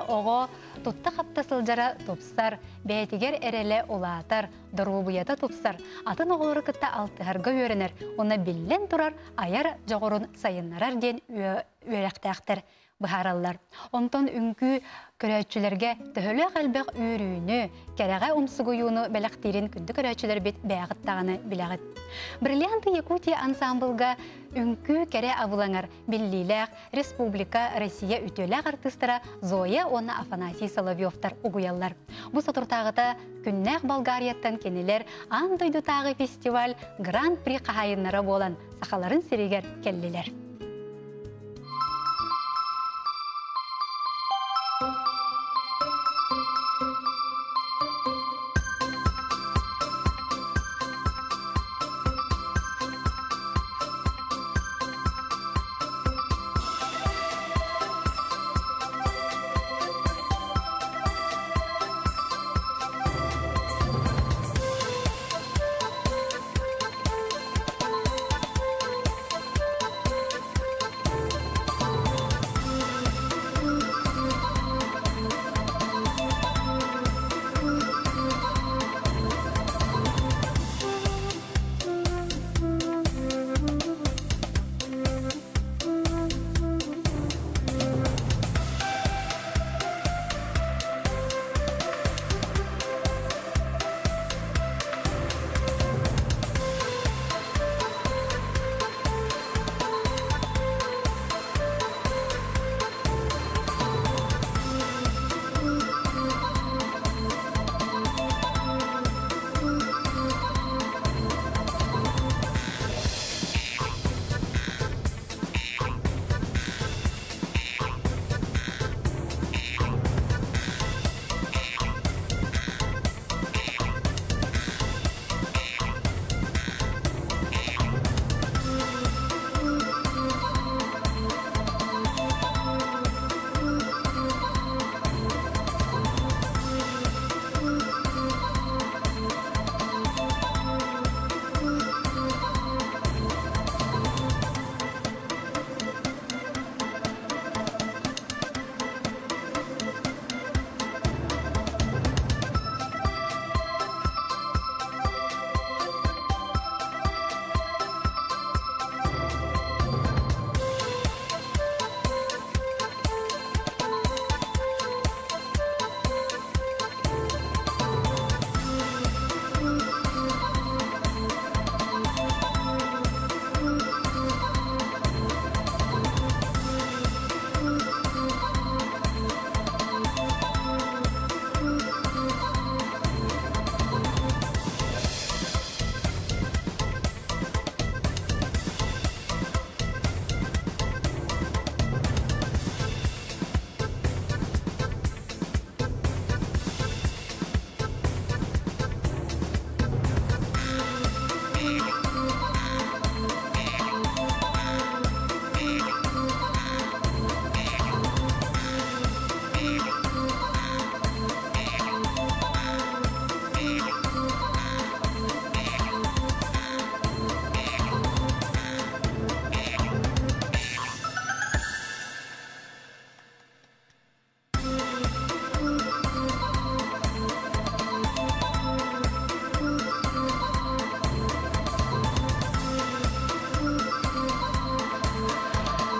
оҕо тутта-хапта сылдьара тупсар, бэйэтигэр эрэлэ улаатар, доруобуйата тупсар, атын оҕолору кытта алтыһарга үөрэнэр уонна биллэн турар айар дьоҕурун сайыннарар диэн үөрэхтээхтэр быһаараллар. Онтон үҥкүү көрөөччүлэргэ төһөлөөх элбэх үөрүүнү, кэрэҕэ умсугуйууну бэлэхтиирин күндү көрөөччүлэрбит бэйэҕит даҕаны билэҕит. Бриллианты Якутии ансаамбылга үҥкүү кэрэ абылаҥар биллиилээх республика Россия үтүөлээх артыыстара Зоя уонна Афанасий Соловьевтар угуйаллар. Бу соторутааҕыта күннээх Болгарияттан кинилэр аан дойдутааҕы фестиваль Гран-при хаһаайыннара буолан сахаларын сиригэр кэллилэр.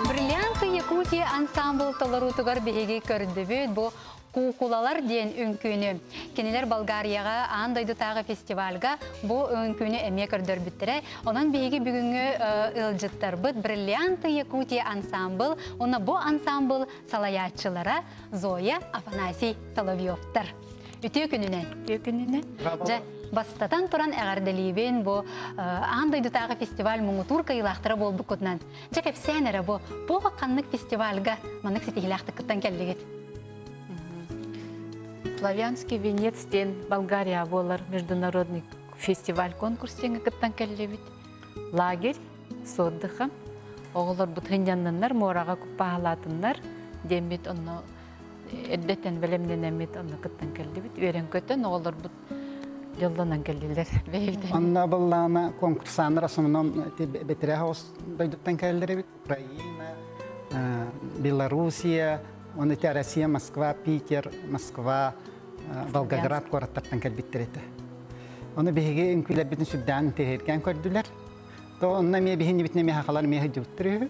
Бриллианты Якутии ансамбл толоруутугар биһиги көрдүбүт бу Куукулалар диэн үҥкүүнү. Кинилэр Болгарияҕа аан дойдутааҕы фестивальга бу үҥкүүнү эмиэ көрдөрбүттэрэ. Онон биһиги бүгүҥҥү ыалдьыттарбыт Бриллианты Якутии ансамбл уонна бу ансамбл салайааччылара Зоя Афанасий Соловьевтар. Үтүө күнүнэн. Үтүө күнүнэн. Дьэ, бастатан туран эҕэрдэлиибин бу аан дойдутааҕы фестиваль муҥутуур кыайыылаахтара буолбуккутунан. Дьэ, кэпсээн эрэ бу туох ханнык фестивальга маннык ситиһиилээхтик кыттан кэллигит? Славянский венец диэн Болгария буолар международный фестиваль-конкурс диэҥҥэ кыттан кэллибит. Лагерь с отдыхом. Оҕолорбут сынньанныннар, муораҕа куппаһалаатыннар диэммит онно эрдэттэн бэлэмнэнэммит онно кыттан кэллибит. Үөрэн-көтөн оҕолорбут дьоллонон кэллилэр. Онно быллаана конкурсаннар основном бэтэрээ дойдуттан кэллэр эбит. Украина, Белоруссия, Оны ити Россия, Москва, Питер, Москва, Волгоград куораттартан кэлбиттэр этэ. Оны биһиги үҥкүүлэрбитин сүрдээн интэриэһиргээн көрдүлэр. То онно эмиэ биһинибитин эмиэ хахалар эмиэ сылдьыбыттар үһү.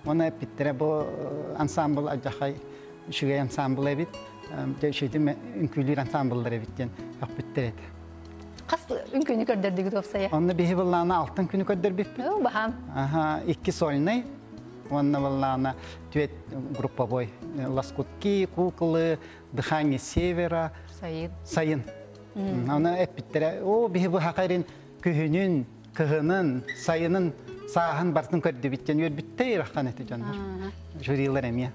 Оны эппиттэрэ бу ансамбл алдьархай үчүгэй ансамбл эбит. Дьэ үчүгэйдик үҥкүүлүүр ансамбллар эбит диэн өхпүттэр этэ. Хас үҥкүүнү көрдөрдүгүт уопсайа? Онно биһи быллаана алтын күнү көрдөрбүппүт. Баһаам. Аха, икки сольный уонна быллаана түөт групповой. Лоскутки, куклы, дыхание севера. Сайын. Сайын. Аны эппиттэрэ, о, биһи бу хакайрин күһүнүн, кыһынын, сайынын сааһын бартын көрдүбүт диэн үөрбүттэр ырахан эти дьоннор. Жюрилар эмиэ.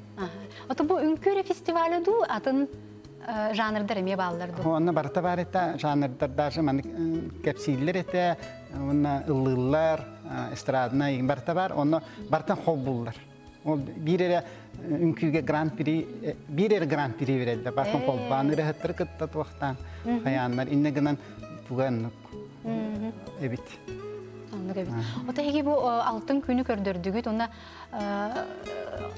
Ото бу үҥкүүрэ фестивалі дуу атын жанрдар эмиэ бааллар дуу? Онно барыта бар этэ, жанрдар даже маннык кэпсииллэр этэ, уонна ыллыыллар, эстраднай барыта бар, онно бартан холбууллар. Ол биир эрэ үҥкүүгэ гран-при, биир эрэ гран-при берэллэр. Бартан холбаан ырыһыттары кытта туохтаан хайааннар. Инне гынан туга оннук эбит. Оннук эбит. Ото эһиги бу алтын күнү көрдөрдүгүт, онно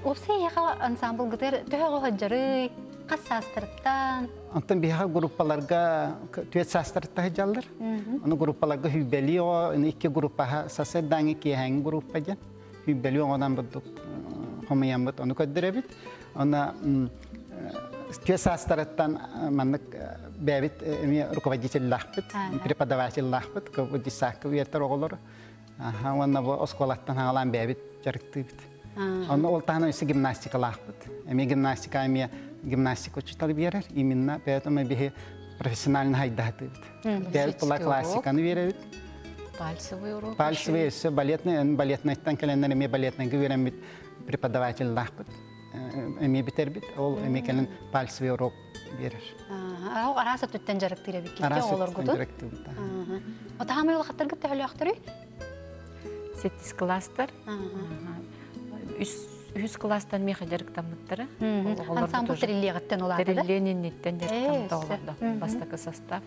уопсай эһиэхэ ансамблгытыгар төһө оҕо сылдьарый, хас саастарыттан? Онтон биһиэхэ группаларга түөрт саастарыттан сылдьаллар. Ону группаларга хүбэлии оҕо, икки группаҕа сарсыардааҥҥы киэһээҥҥи группа диэн. Хүбэлии оҕонон бурдук хомуйаммыт ону көрдөрөбүт. Онно түөрт саастарыттан маннык бэйэбит эмиэ руководителлаахпыт, преподавателлаахпыт, детсадка үөрэтэр оҕолору. Уонна бу оскуолаттан хаалаан бэйэбит дьарыктыыбыт. Онно ол таһынан өссө гимнастикалаахпыт. Эмиэ гимнастика эмиэ гимнастика учуутал биэрэр. Именно поэтому биһи профессионально хайдаһатыыбыт. Бэйэбит була классиканы биэрэбит. Пальцевый урок. Пальцевый өссө балетный, балетныйтан кэлэннэр эмиэ балетныйга үөрэммит преподавателлаахпыт. Эмиэ бүтэрбит. Ол эмиэ кэлэн пальцевый урок биэрэр. Араас өттүттэн дьарыктыыр эбиккит Араас өттүттэн оҕолоргутун. дьарыктыыбыт. Отаамай улахаттаргыт төһөлөөхтөрүй? Сэттис класстар. Үһүс класстан миэхэ дьарыктаммыттара. Ансамбль тэриллиэҕиттэн улаатыда. Тэриллиэн инниттэн дьарыктаммыта оҕолордо. Бастакы состав.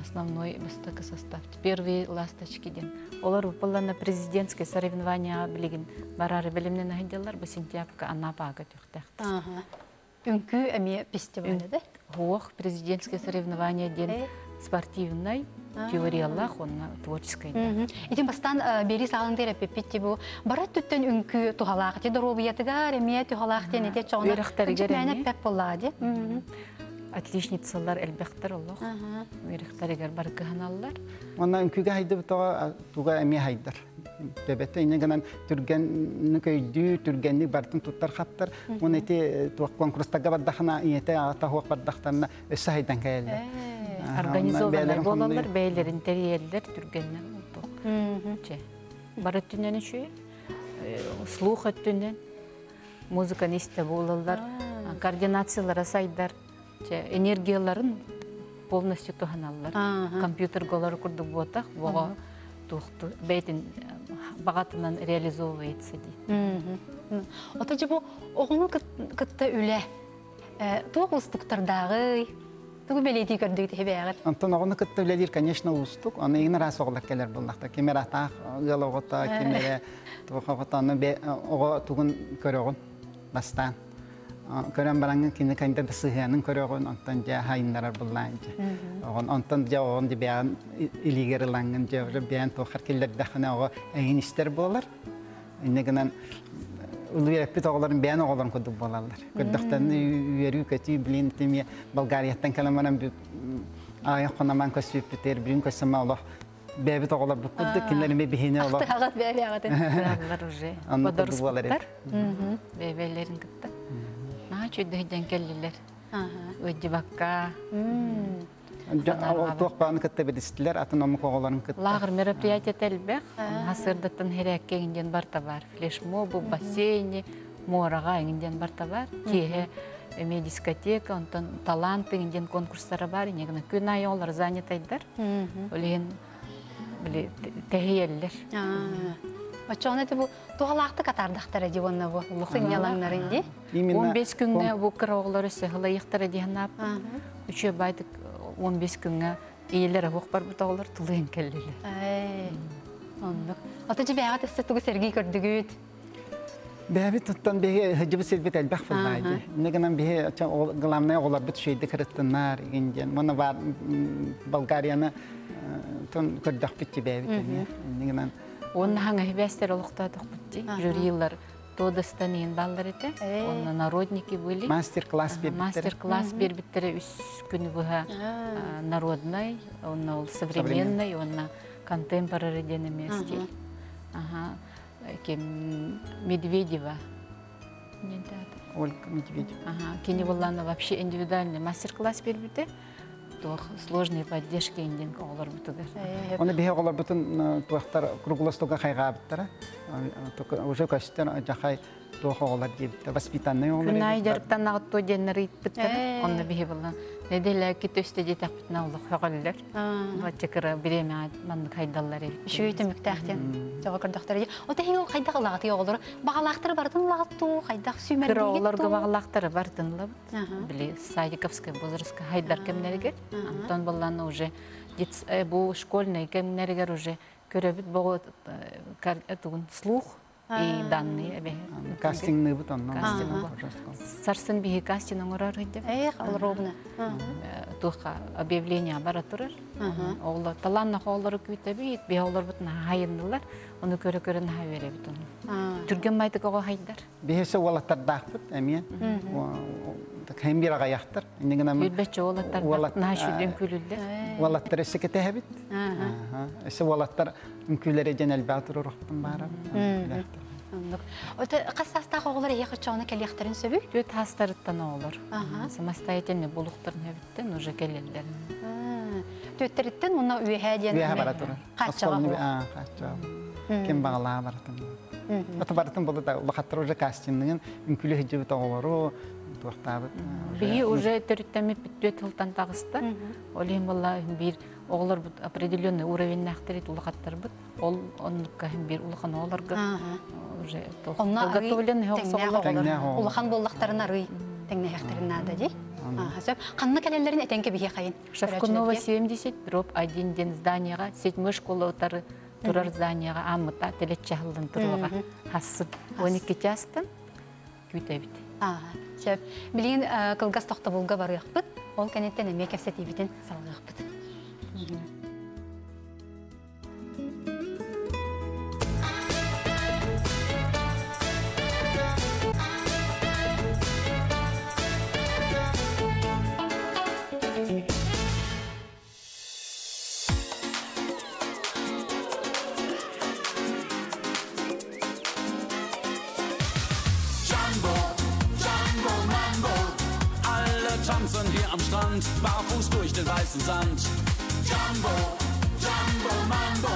Основной бастакы состав. Первые ласточки диэн. Олор выполнена президентское соревнование билигин барары билимнен аһыдьаллар бу сентябрьга Анапаага түхтээхтэр. Үҥкүү эмиэ фестивале да? Хуох президентское соревнование диэн спортивнай, теориялаах уонна творческай. Итин бастаан бери саалын эппиппит бу бара өттүттэн үҥкүү туһалаах ти доруобуйатыгар эмиэ туһалаах диэн ити чоҕуна Үөрэхтэригэр эмиэ. эппэт буоллаҕа ди. Отличницалар элбэхтэр олох. Үөрэхтэригэр бары кыһаналлар. Онно үҥкүүгэ хайдыбыт оҕо туга эмиэ хайдар. Төбөтө инньэ гынан түргэнник өйдүү, түргэнник бартын туттар хаптар. Уон ити туох конкурстарга бардахына ийэтэ аҕата хуох бардахтарына өссө хайдан кэлэллэр. Организованный буолаллар, бэйэлэрин тэрийэллэр түргэннэн туох. Чэ. Бары өттүнэн үчүгэй. Слух өттүнэн музыканы истэ буолаллар, координациялара сайдар. Чэ, энергияларын полностью туһаналлар. Компьютерга олор курдук буотах, боҕо туохту бэйтин баҕатынан реализовывается дии. Ото дьэ бу оҕону кытта үлэ туох уустуктардааҕый? Тугу бэлиэтии көрдүгүт иһибээҕит? Онтон оҕону кытта үлэлиир, конечно, уустук. Аны игин араас оҕолор кэлэр буоллахта. Ким эрэ атаах ыал оҕото, ким эрэ туох оҕото, аны оҕо тугун көрөҕүн бастаан. Көрөн бараҥҥын кини кэннэ да сыһыанын көрөҕүн, онтон дьэ хайыннарар буллаан дьэ. Оҕон онтон дьэ оҕон дьэ бэйэҕин илиигэр ылаҥҥын дьэ уже бэйэн туоххар киллэрдэххинэ оҕо эйигин истэр буолар. Инньэ гынан үөрэппит оҕолорун бэйэн оҕолорун курдук буолаллар. Көрдөхтөрүнэ үөрүү-көтүү, блин, тимиэ Болгарияттан кэлэн баран аҕыйах хономан көссүүппүтүгэр бүгүн көссөмө олох бэйэбит оҕолорбут курдук кинилэр эмиэ биһини олох Ахтыһаҕыт бэйэҕитин. Кыаллар уже. Оннук курдук буолар эбит. Бодоруспуттар. Бэйбэлэрин кытта. Наһаа үчүгэйдик кэллилэр. Ыдьыбакка. Туох бааны кытта билистилэр, атын омук оҕолорун кытта. Лааҕыр мероприятие элбэх. Сырдаттан хэрээккэ иҥин диэн барта бар. Флешмобу, бассейни, муораҕа иҥин диэн барта бар. Киэһэ эмиэ дискотека, онтон талант иҥин диэн конкурстара бар. Инньэ гынан күн аайы оҕолор занятайдар. Ол иһин били тэһийэллэр. Оччоҕуна ити бу туһалаахтык атаардахтара дии уонна бу сынньалаҥнарын дии. 15 күҥҥэ бу кыра оҕолор өссө ылайыахтара диэн ааппыт. Үчүгэй баайдык 15 күҥҥэ ийэлэр оһох барбыт оҕолор тулуйан кэллилэр. Оннук. Ото дьэ бэйэҕит өссө тугу сэргии көрдүгүт? Бэбит туттан биһи хыдьыбы силбит элбэх буллаайды. Негынан биһи главное оҕолорбут шүйді кырыттыннар иген. Мона бар Болгарияны тон көрдөхпүт бэбит эмиэ. Негынан Онна хаңа хибәстер олохтоотох бутти. Жюрилар Тодостан иин баллар эте. Онна народники были. Мастер-класс бербиттер. Мастер-класс бербиттере үс күнү быһа народный, онна ол современный, онна контемпорари диэн стиль. Ага. Кем Медведева. Ольга Медведева. Ага. Кини булланы вообще индивидуальный мастер-класс бербите. Туох сложные поддержки индин оҕолор бутугар. Оны биһи оҕолор бутун туохтар круглый столга хайгаабыттара. Уже көстөр жахай туох оҕолор диэбиттэр, воспитанный оҕолор. Күн аайы дьарыктаннаҕыт туо диэннэр ыйыппыттар. Онно биһи буллан неделя кит өстө диэтэхпитинэ олох хөҕөллөр. Бачча кыра бириэмэ маннык хайдаллар эбит. Үчүгэй түмүктээхтен. Сөҕө көрдөхтөр. О тэһиги ол хайдах ылаҕытый оҕолору? Баҕалаахтары барытын ылаҕыт хайдах сүүмэрдиигит Кыра оҕолорго баҕалаахтары барытын ылабыт. Били садиковскай возрастка хайдар кэмнэригэр. Антон болланы уже бу школьный кэмнэригэр уже көрөбүт боҕу тугун слух и данные эбэ. Кастингныбыт онно. Сарсын биһи кастинг оҥорор ыйдым. Эх, ол ровно. Туха объявление бара турар. Оҕолор талааннах оҕолору күүтэбит, биһи оҕолорбут наһаа хайыннылар. Ону көрө-көрө наһаа үөрэбит ону. Түргэн майтык оҕо хайдар. Биһисе уолаттардаахпыт эмиэ. Хэм бир аҕаяхтар. Иннигинэн Үрбэччэ уолаттар наһаа сүдүн күлүллэр. Уолаттар өссө кэтэһэбит. Өссө уолаттар үҥкүүлэри дьэн элбэҕи туруорухпутун баара. Ота хас саастаах оҕолор эһиэхэ чоҕуна кэлиэхтэрин сөбүй? Түөт хаастарыттан оҕолор. Самостоятельный булуктарын өбүттэн уже келеллер. Түөттериттен уна үөһээ диэн. Үөһэ бара турар. Хааччаҕа. Хааччаҕа. Ким баҕалаа барытын. Ата барытын болу да улахаттар уже кастингын үҥкүүлү хыдьыбыт оҕолору туохтаабыт. Биһи уже төрүттэммит түөт хылтан таҕыста. Ол иһин буолла биир оҕолор определенный уровеннээхтэрит улахаттарбыт. Ол оннукка биир улахан оҕолорго уже подготовленный оҕолор. Улахан буоллахтарын арый тэҥнэһэхтэрин наада дии. Сөп. Ханна кэлэллэрин этэн кэбиһи хайын. Шавкунова 70 дробь 1 ден зданияга седьмой школа утары турар зданияга аммыта телеччаһыллын туруга хассыт 12 частан күүтэбит. Сөп. Билигин кылгас тохтобулга барыахпыт. Ол кэнниттэн эмиэ кэпсэтиибитин салгыахпыт. Jumbo, Jumbo, Mambo. Alle tanzen hier am Strand, barfuß durch den weißen Sand. Jumbo, Jumbo, Mambo.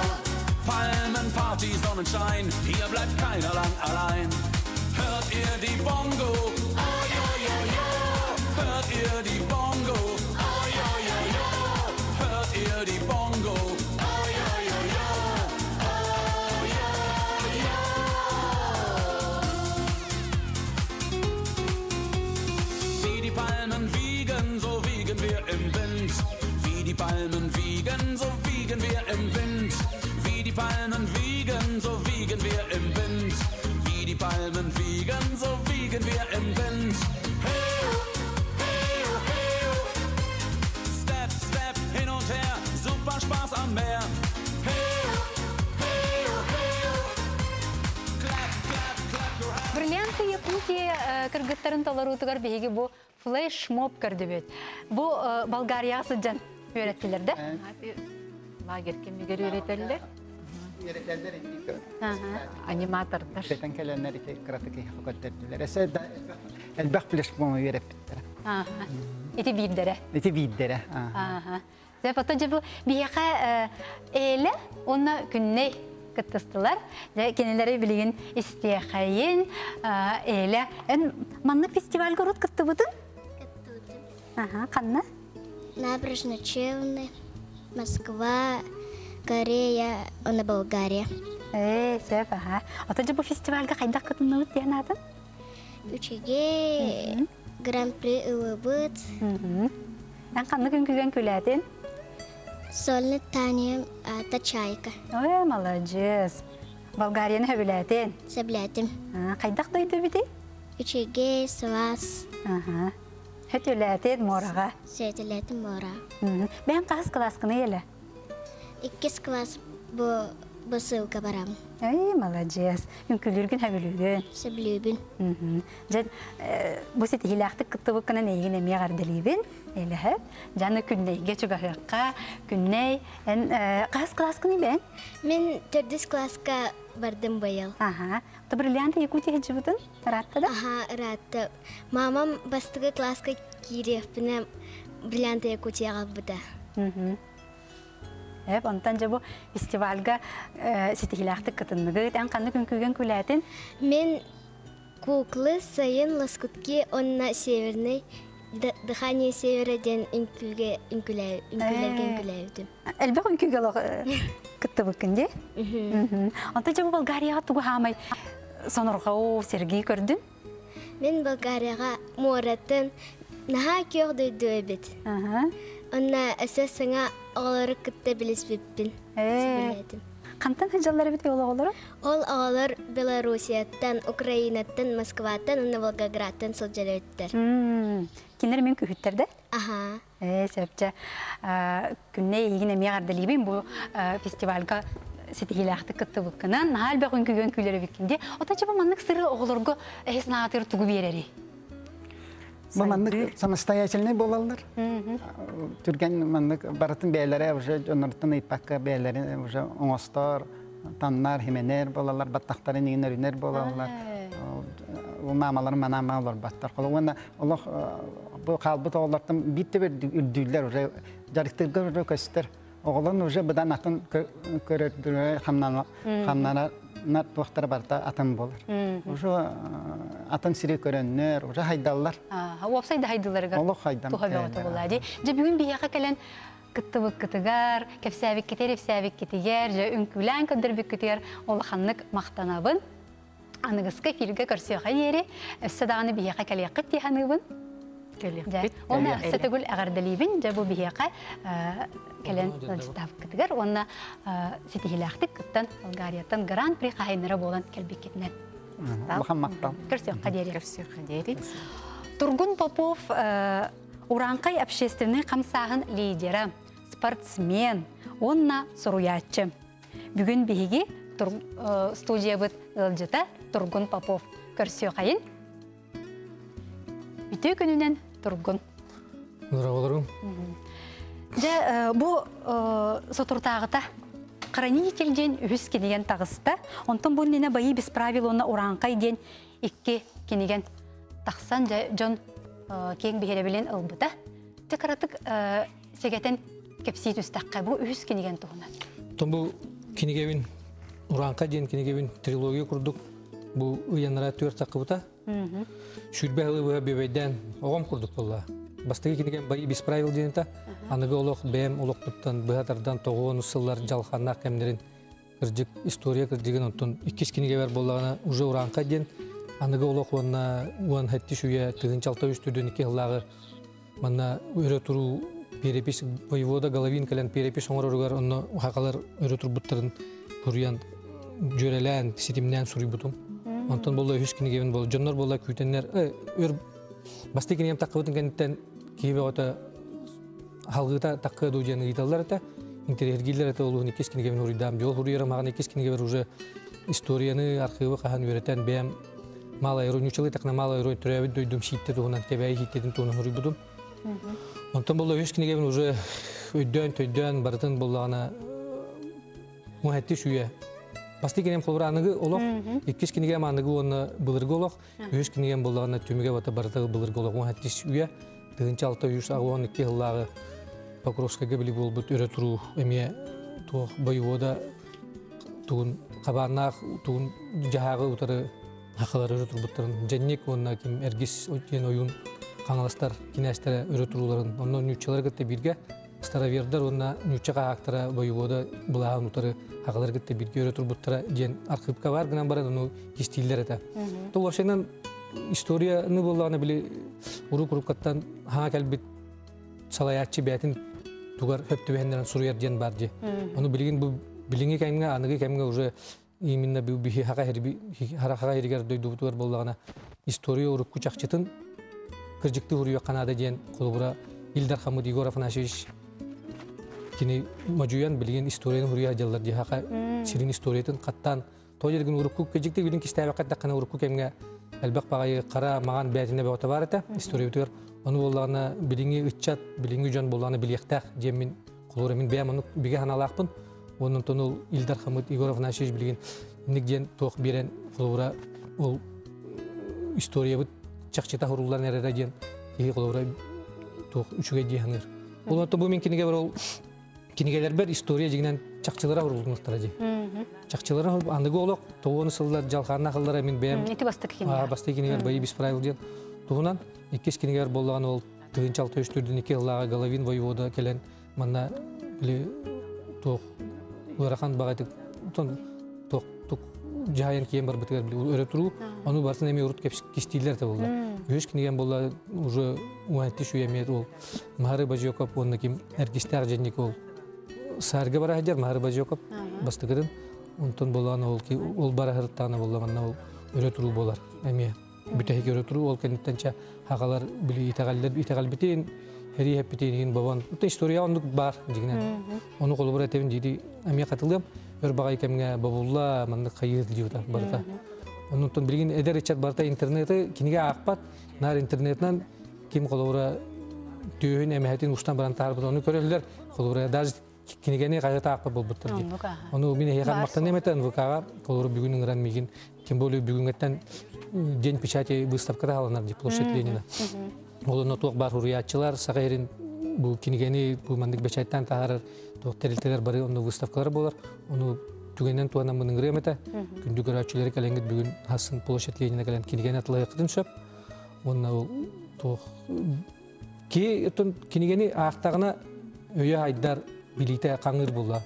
Palmenparty, Sonnenschein, hier bleibt keiner lang allein. Hört ihr die Bongo? Oh, jo, jo, jo. Hört ihr die Bongo? Oh, jo, jo, jo. Hört ihr die Bongo? Oh, jo, jo, jo. Oh, jo, jo. Wie die Palmen wiegen, so wiegen wir im Wind. Wie die Palmen wiegen, so wiegen wir im Wind. Wie die Palmen wiegen, so wiegen wir im Wind. Wie die Palmen wiegen, so wiegen wir im Wind. Hey, hey, hey. Step, step, hin und her, super Spaß am Meer. Hey, hey, hey. Clap, clap, clap your hands. Бриллианты Якутии кыргыттарын толоруутугар биһиги бу флешмоб көрдүбүт. Бу Болгарияҕа сылдьан үөрэттилэр да? Лагерь кэмигэр үөрэтэллэр. Үөрэтэллэр инник. Аниматордар. Бетен келеннер ити кыратык көрдөрдүлэр. Эсе да элбэх флешмоб үөрэппиттэр. Ити биирдэрэ. Ити биирдэрэ. Сөп, оттон дьэ бу биһиэхэ Элэ уонна Күннэй кыттыстылар. Дьэ, кинилэри билигин истиэхэйин. Элэ, эн маннык фестивальга урут кыттыбытын? Кыттыбытым. Аха, ханна? Набережные Челны, Москва, Корея, уонна Болгария. Ээ, сөп, аха. Оттон дьэ бу фестивальга хайдах кытынныбыт диэн аатын? Үчүгэй, Гран-при ылыбыт. Эн ханнык үҥкүүгэн күлээтин? Сольный танец аата Чайка. Ой, молодец. Болгарияны хөбүлээтин? Сөбүлээтим. Хайдах дойду эбитий? Үчүгэй, сылаас. Аха. Хөтүлээтин муораҕа. Сөтүлээтим муораҕа. Бэйэҥ хаһыс кылааскыный элэ? Иккис класс бу бу сылга барам. Эй, маладьыас. Үҥкүүлүүргүн сөбүлүүгүн? Сөбүлүүбүн. Дьэ, бу ситиһиилээхтик кыттыбыккынан эйигин эмиэ эҕэрдэлиибин. Элэһэ. Дьаны Күннэйгэ чугаһыахха. Күннэй, эн хаһыс кылааскыный бэйэҥ? Мин төрдүс класска бардым быйыл. Аха. То бриллианты Якутии сылдьыбытын ыраатта да? Аха, ыраатта. Мамам бастакы класска киириэхпинэ бриллианты Якутия аҕалбыта. Эп, онтон дьэ бу фестивальга ситиһиилээхтик кытынныгыт. Эн ханнык үҥкүүгэн күлээтин? Мин куклы, сайын, лоскутки уонна северный дыхание севера диэн үҥкүүгэ үҥкүүлэргэ үҥкүүлээбитим. Элбэх үҥкүүгэ олох кыттыбыккын дии? Онтон дьэ бу Болгарияҕа тугу хаамай сонурҕау сэргии көрдүн? Мин Болгарияҕа муоратын наһаа күөх дойду эбит. Онно өссө саҥа оҕолору кытта билиспиппин. Билээтим. Хантан сылдьаллар эбит ол оҕолору? Ол оҕолор Белоруссияттан, Украинаттан, Москваттан уонна Волгоградтан сылдьар эбиттэр. Кинилэр мин күһүттэр да? Аха. Ээ, сөпчө. Күннэй эйигин эмиэ эҕэрдэлиибин бу фестивальга ситиһиилээхтик кыттыбыккынан, наһаа элбэх үҥкүүгэн күүлэр эбиккин дии. Оттон чэ бу маннык сырыы оҕолорго эһи санаатыгар тугу биэрэрий? Бу маннык самостоятельный буолаллар. Түргэн маннык барытын бэйэлэрэ уже дьонноруттан ыйыппакка бэйэлэрин уже оҥостор, таннар, хименер буолаллар, баттахтарын иҥин өрүнэр буолаллар. Ол маамаларын манаама олорбаттар. Уонна олох бу хаалбыт оҕолортон биир да үрдүүллэр уже дьарыктыырга уже көстөр. Оҕолорун уже быдан атын көрөрдөрө хамнанар туохтара барыта атын буолар. Уже атын сири көрөннөр, уже хайдаллар. Уопсай да хайдыларыгар Олох хайдан. Туха бөҕөтө буолла дии. Дьэ бүгүн биһиэхэ кэлэн кыттыбыккытыгар, кэпсээбиккитигэр, ипсээбиккитигэр, дьэ үҥкүүлээн көрдөрбүккүтүгэр улаханнык махтанабын. Аныгыскы эфиргэ көрсүөхэ диэри, өссө даҕаны биһиэхэ кэлиэххит дии саныыбын. Кэлиэхпит. Уонна өссө төгүл эҕэрдэлиибин, дьэ бу биһиэхэ кэлэн ыалдьыттаабыккытыгар уонна ситиһиилээхтик кыттан Болгарияттан Гран-при хаһайыннара буолан кэлбиккитинэн. Улахан махтал. Көрсүөххэ диэри. Көрсүөххэ диэри. Тургун Попов Урааҥхай общественнай хамсааһын лидера, спортсмен уонна суруйааччы. Бүгүн биһиги студиябыт ыалдьыта Тургун Попов. Көрсүөхайын. Үтүө күнүнэн Тургун. Здраволорум. Дьэ, бу соторутааҕыта Хранитель диэн үһүс кинигэн таҕыста. Онтон бу иннинэ Бои без правил уонна Урааҥхай диэн икки кинигэн тахсан дьэ дьон киэҥ биһирэбилин ылбыта. Дьэ кыратык сэгэтэн кэпсии түстэххэ бу үһүс кинигэн туһунан. Тон бу кинигэбин Урааҥхай диэн кинигэбин трилогия курдук бу ыйанара түөрт таххыбыта. Сүүрбэ сылы быһа бүөбэйдээн оҕом курдук буолла. Бастакы кинигэм без правил диэн этэ. Аныгы олох бэйэм олохпуттан быһа тардан тоҕуон сыллар дьалхааннаах кэмнэрин кырдьык история кырдьыгын онтон иккис кинигэбэр буоллаҕына уже Урааҥхай диэн аныгы олох уонна уон сэттис үйэ тыһыынча алта үс төрдүн икки сыллааҕы манна өрө туруу перепись воевода Головин кэлэн перепись оҥороругар онно хахалар өрө турбуттарын суруйан дьүөрэлээн ситимнээн суруйбутум. Онтон буолла үһүс кинигэбин буолла дьоннор буолла күүтэннэр өр бастакы кинигэм таххыбытын кэнниттэн киһи бөҕөтө халгыта таккыа дуу диэн ыйыталлар этэ. Интэриэһиргииллэр этэ олуһун иккис кинигэбин уруйдаам. Дьол хуруйарым аҕан иккис кинигэбэр уже историяны, архивы хаһан үөрэтэн бэйэм малай ньучалыы такна малай төрөөбүт дойдум сииттэ туһунан Кэбээйи сииттэтин туһунан суруйбутум. Онтон буолла үһүс кинигэбин уже өйдөөн төйдөөн барытын буоллаҕына муһэтти сүйэ. Бастакы кинигэм холобура аныгы олох, иккис кинигэм аныгы уонна былыргы олох, үһүс кинигэм буоллаҕына түмүгэ бата барыта былыргы олох муһэтти сүйэ. 1682 сыллааҕы Покровскайга били буолбут өрө туруу эмиэ туох воевода тугун хабааннаах тугун дьаһааҕы утары хахалар өрө турбуттарын дьэнник уонна ким Эргис диэн ойуун хаҥаластар кинээстэрэ өрө турууларын онно нууччалары кытта бииргэ старовердар уонна нуучча хаһаактара воевода былааһын утары хахалары кытта бииргэ өрө турбуттара диэн архыыпка баар гынан баран ону кистииллэр этэ. То вообще историяны буоллаҕына били урук-уруккаттан хаҥа кэлбит салайааччы бэйэтин тугар хөп түбэһиннэрэн суруйар диэн бар дии. Ону билигин бу билиҥҥи кэмҥэ аныгы кэмҥэ уже. Именно бу биһи хака хараха хиригер дойдубутугар боллагана история урукку чахчытын кырдьыкты хуруйа канада диэн холобура Илдар Хамыд Егор Афанасьевич кини мажуян билген историяны хуруйа дьаллар ди хака сирин историятын каттан то жерген урукку кыжыкты билин кистээбэ каттаккана урукку кемге элбэх багайы кара маган бээтине бөҕөтө бар этэ историябытыгар ону боллагана билиңи ыччат билиңи дьон боллагана билиэхтээх диэммин холобура мин бэйэм ону бигэ ханалаахпын. Онон тонул Илдар Хамыт Егор Афанасьевич билигин инник диэн туох биэрэн холобура ол историябыт чахчыта хуруллан эрэрэ диэн киһи холобура туох үчүгэй дии саныыр. Ол бу мин кинигэ бар ол кинигэлербер история дьигинэн чахчылара хурулунуктара ди. Чахчылара аныгы олох тоҕуону сыллар жалхаанна хыллара мин бэйэм Ити бастакы кинигэ. Бастакы кинигер бои без правил диэн туһунан иккис кинигер боллаҕан ол тыгынчал төстүрдүн икки ыллааҕа Головин воевода келен манна били туох ыарахан баҕайтык туох тук жаайан киэн барбытыгар били өрө туруу ону бартын эми урут кистииллер да болла. Үһүс киниген болла уже уанти шуямет ол Махары Бажиокоп онна ким эргистаах женник ол саарга бара хадьар Махары Бажиокоп бастыгырын онтон боллаан ол ки ол бара хырыттаана болла манна ол өрө туруу болар эми бүтэһик өрө туруу ол кенниттенче хагалар били итагаллер итагалбитин хери хеппитин бабан ута история ондук бар дигинен ону колубура этебин диди эми катылым өр багай кемге бабулла маннык хайыр диюта барыта. Оннуттан билигин эдер ичат барта интернети киниге аакпат нар интернетинен ким колубура түйүн эмэхэтин устан баран таарбыт ону көрөллөр колубура даже кинигени кайгыта аакпат болбуттар ди. Ону мин эхе мактан эметен ВКга колубура бүгүн ыңыран мигин тем более бүгүнгеттен день печати выставкада халанар ди площадь Ленина. Ол туох бар хуруячылар сагайрин бу кинигени бу мандык бечайттан тахарар туох терилтелер бары онну выставкалар болар. Ону түгеннен туанан мының ремете күндү көрөчүлөр каленгит бүгүн хасын площадь Ленина кален кинигени атлайыкытын сөп. Онна ол туох ки тон кинигени аактагына өйө айдар билите каңыр була.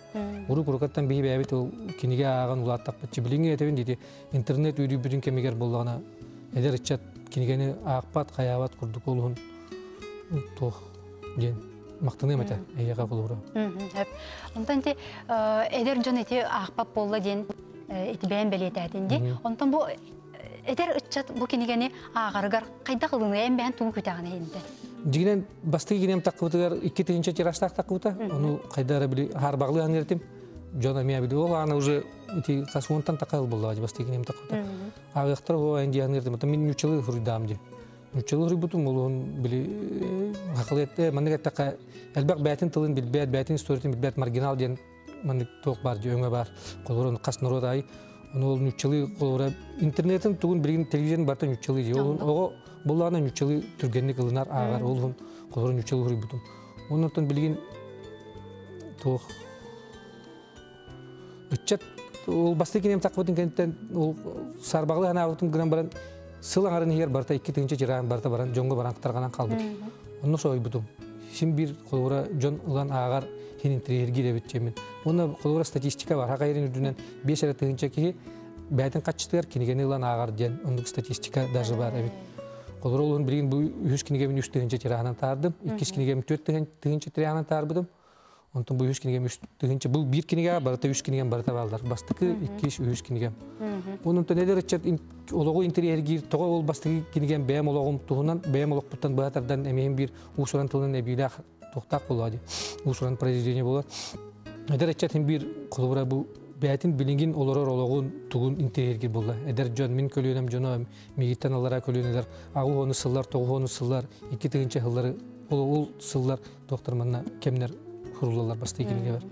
Уру курукаттан биһи бэбит ол киниге ааган улааттак баччы билиңе этебин диди интернет үйрү бүтүн кемигер боллагана эдер ичат кинигени аакпат каябат курдук олуһун туох диэн мактаныам этэ эйэҕэ холобура. Онтон ти эдер дьон ити аахпат болла диэн ити бэйэн бэлиэтээтин ди. Онтон бу эдер ыччат бу кинигени ааҕарыгар хайдах ылыныа эн бэйэн тугу күтэҕин иһинтэ. Дигинен бастыгы кинем таккыбытыгар икки тыһынча тиражтаах таккыбыта. Ону хайдара били харбаглы ханыртым. Жона мия били ол ана уже ити касуонтан такал болла бастыгы кинем таккыбыта. Агыктар о энди ханыртым. Мин нючылы хуруйдаам ди. Нючылы хуруйбутум олун били хакылетте маннык такка элбек бәтин тылын билбәт, бәтин историятын билбәт маргинал ден маннык тоқ бар, өңө бар. Колорон кас народ ай. Ону ол нючылы колора интернеттин тугун билген телевизордун барта нючылы ди. Ол ого буллана нючылы түргенник ылынар агар олун колорон нючылы хуруйбутум. Оннотон билген тоқ Үтчет ол басты кинем такбытын кенттен ол сарбаглы хана абытын гынан баран сыл аңарын хер барта икки тыгынча жиран барта баран жоңго баран ктарганан калбыт. Онно сойбутум. Син бир колура жон ылан агар хинин тирерги дебит чемин. Онно колура статистика бар. Хакайрын үдүнөн 5 эле тыгынча кихи бәйтин катчытыгар кинигени ылан агар диэн ондук статистика даже бар эбит. Колура олун билген бу үс кинигемин үч тыгынча тираханан таардым. Иккис кинигемин төрт тыгынча тираханан таарбыдым. Онтон бу үс кинигем үч тыгынча бу бир киниге барата үч кинигем барата балдар. Бастыкы иккис үс кинигем. Онун төнелер ичет ологу интерьергир того ол бастыкы кинигем бэм ологум туһунан бэм олокпуттан баатардан эмиһин бир уусуран тылын эбилах тохтак болуа ди. Уусуран произведение болар. Эдер ичет бир колубура бу бээтин билингин олорор ологун тугун интерьергир болла. Эдер жон мин көлүнөм жоно мигиттен алара көлүнөлөр агу хону сыллар тогу хону сыллар икки тыгынча хыллары ол сыллар доктор манна кемнер хурулалар басты киниге бар.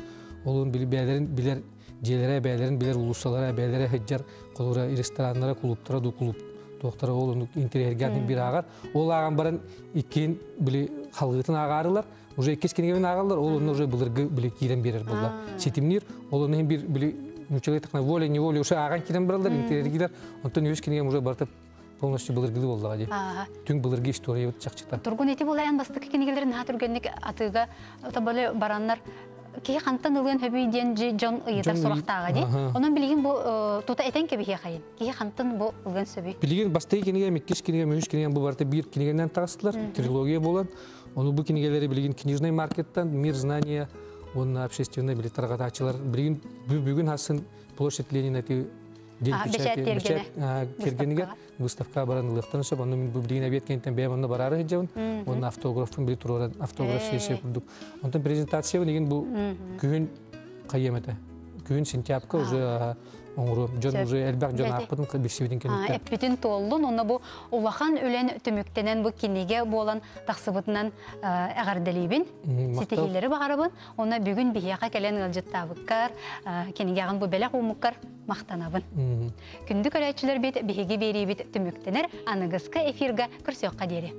Олун били бээлерин билер жээлере бээлерин билер улусалара бээлере хыджар колура рестораннара клубтара ду клуб доктора ол интерьергердин бир агар. Ол аган баран иккин били халгытын агарылар. Уже иккис кинигебин агалар, ол уже былыргы били кирен берер болла. Сетимнир, ол оны бир били мүчөлөй такна воля неволя уже аган кирен баралар, интерьергилер. Онтон өз кинигем уже бартып полностью былыргылы болла ди. Түң былыргы история вот чакчыта. Тургун эти болайан бастыкы кинигелерин ха түргенник атыга табалы бараннар ки хантан ылын хөбүй диэн жон ыйытар сурактаага ди. Онон билигин бу тута этен кеби хайын. Ки хантан бу ылган сөбүй. Билигин бастыгы кинигем, иккис кинигем, үч кинигем бу барта бир кинигеннен тагыстылар, трилогия болан. Ону бу кинигелери билигин книжный маркеттан, Мир знания, Уонна общественный били тарҕатааччылар билигин бүгүн хасын площадь Ленина ти бэчээт тиэргэнигэр выставка баран ылыахтан сөп. Онно мин бу билигин обед кэнниттэн бэйэм онно бараары сылдьабын. Уонна автографпын били туруоран автограф сессия курдук. Онтон презентация билигин бу күһүн хайыам этэ. Күһүн сентябрька уже оҥоруом. Дьон уже элбэх дьон аахпытын билсибитин кэнниттэн. Эппитин туоллун, онно бу улахан үлэн түмүктэнэн бу кинигэ буолан тахсыбытынан эҕэрдэлиибин. Ситиһиилэри баҕарабын. Онно бүгүн биһиэхэ кэлэн ыалдьыттаабыккар, кинигэҕин бу бэлэх ууммуккар махтанабын. Күндү көрөөччүлэрбит биһиги биэриибит түмүктэнэр аныгыскы эфирга көрсүөххэ диэри.